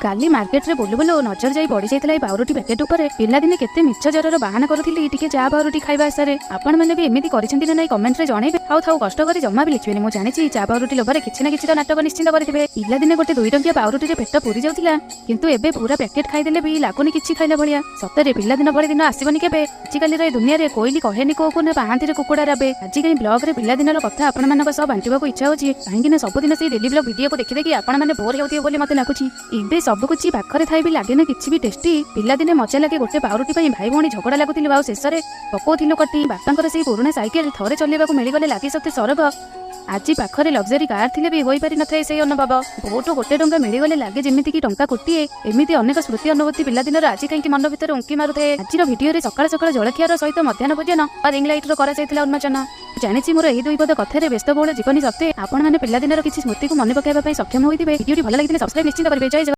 କାଲି ମାର୍କେଟରେ ବୁଲୁ ବୁଲୁ ନଜର ଯାଇ ପଡିଯାଇଥିଲା ଏଇ ପାଉରୁଟି ପ୍ୟାକେଟ ଉପରେ। ପିଲାଦିନେ କେତେ ମିଛ ଜ୍ୱରର ବାହାନା କରୁଥିଲି ଟିକେ ଚା ପାଉରୁଟି ଖାଇବା ଆଶାରେ। ଆପଣମାନେ ବି ଏମିତି କରିଛନ୍ତି ନା ନାଇଁ, କମେଣ୍ଟରେ ଜଣେଇବେ। ଆଉ ଥାଉ, କଷ୍ଟ କରି ଜମା ବି ଲେଖିବେନି। ମୁଁ ଜାଣିଛି, ଚା ପାଉରୁଟି ଲୋଭରେ କିଛି ନା କିଛି ତ ନାଟକ ନିଶ୍ଚିନ୍ତ କରିଥିବେ। ପିଲାଦିନେ ଗୋଟେ 2 ଟଙ୍କିଆ ପାଉରୁଟିରେ ପେଟ ପୁରି ଯାଉଥିଲା, କିନ୍ତୁ ଏବେ ପୁରା ପ୍ୟାକେଟ ଖାଇଦେଲେ ବି ଲାଗୁନି କିଛି ଖାଇଲା ଭଳିଆ। ସତରେ ପିଲାଦିନ ଭଳି ଦିନ ଆସିବନି କେବେ। ଆଜିକାଲିର ଏ ଦୁନିଆରେ କୋଇଲି କହେନି କୋଉକୁ, ନା ପାହାନ୍ତିରେ କୁକୁଡ଼ା ରାବେ। ଆଜି କାହିଁ ବ୍ଲଗରେ ପିଲାଦିନର କଥା ଆପଣମାନଙ୍କ ସହ ବାଣ୍ଟିବାକୁ ଇଚ୍ଛା ହଉଛି, କାହିଁକି ନା ସବୁଦିନ ସେଇ ଡେଲି ବ୍ଲଗ ଭିଡିଓକୁ ଦେଖି ଦେଖି ଆପଣମାନେ ବୋର ହେଉଥିବେ ବୋଲି ମତେ ଲାଗୁଛି। ଏବେ ସବୁ କିଛି ପାଖରେ ଥାଇ ବି ଲାଗେ ନା କିଛି ବି ଟେଷ୍ଟି। ପିଲାଦିନେ ମଜା ଲାଗେ, ଗୋଟେ ପାଉରୁଟି ପାଇଁ ଭାଇ ଭଉଣୀ ଝଗଡ଼ା ଲାଗୁଥିଲୁ ଆଉ ଶେଷରେ ପକଉଥିଲୁ କଟି। ବାପାଙ୍କର ସେଇ ପୁରୁଣା ସାଇକେଲ ଥରେ ଚଲେଇବାକୁ ମିଳିଗଲେ ଲାଗି ସତେ ସରଗ। ଆଜି ପାଖରେ ଲକ୍ଜରୀ କାର ଥିଲେ ବି ହୋଇପାରି ନଥାଏ ସେଇ ଅନୁଭବ। ବୋଉଠୁ 1 ଟଙ୍କା ମିଳିଗଲେ ଲାଗେ ଯେମିତି କି ଟଙ୍କା କୋଟିଏ। ଏମିତି ଅନେକ ସ୍ମୃତି ଅନୁଭୂତି ପିଲାଦିନର ଆଜି କାହିଁକି ମନ ଭିତରେ ଉଙ୍କି ମାରୁଥାଏ। ଆଜିର ଭିଡିଓରେ ସକାଳ ସକାଳ ଜଳଖିଆର ସହିତ ମଧ୍ୟାହ୍ନ ଭୋଜନ ରିଙ୍ଗ ଲାଇଟର କରାଯାଇଥିଲା ଉନ୍ମୋଚନ। ଜାଣିଛି, ମୋର ଏହି ଦୁଇ ପଦ କଥାରେ ବ୍ୟସ୍ତବହୁଳ ଜୀବନୀ ସତ୍ତ୍ୱେ ଆପଣମାନେ ପିଲାଦିନର କିଛି ସ୍ମୃତିକୁ ମନେ ପକାଇବା ପାଇଁ ସକ୍ଷମ ହୋଇଥିବେ। ଭିଡିଓଟି ଭଲ ଲାଗିଥିଲେ ସବସ୍କ୍ରାଇବ ନିଶ୍ଚିତ କରିବେ। ଜୟ ଜଗନ୍ନାଥ।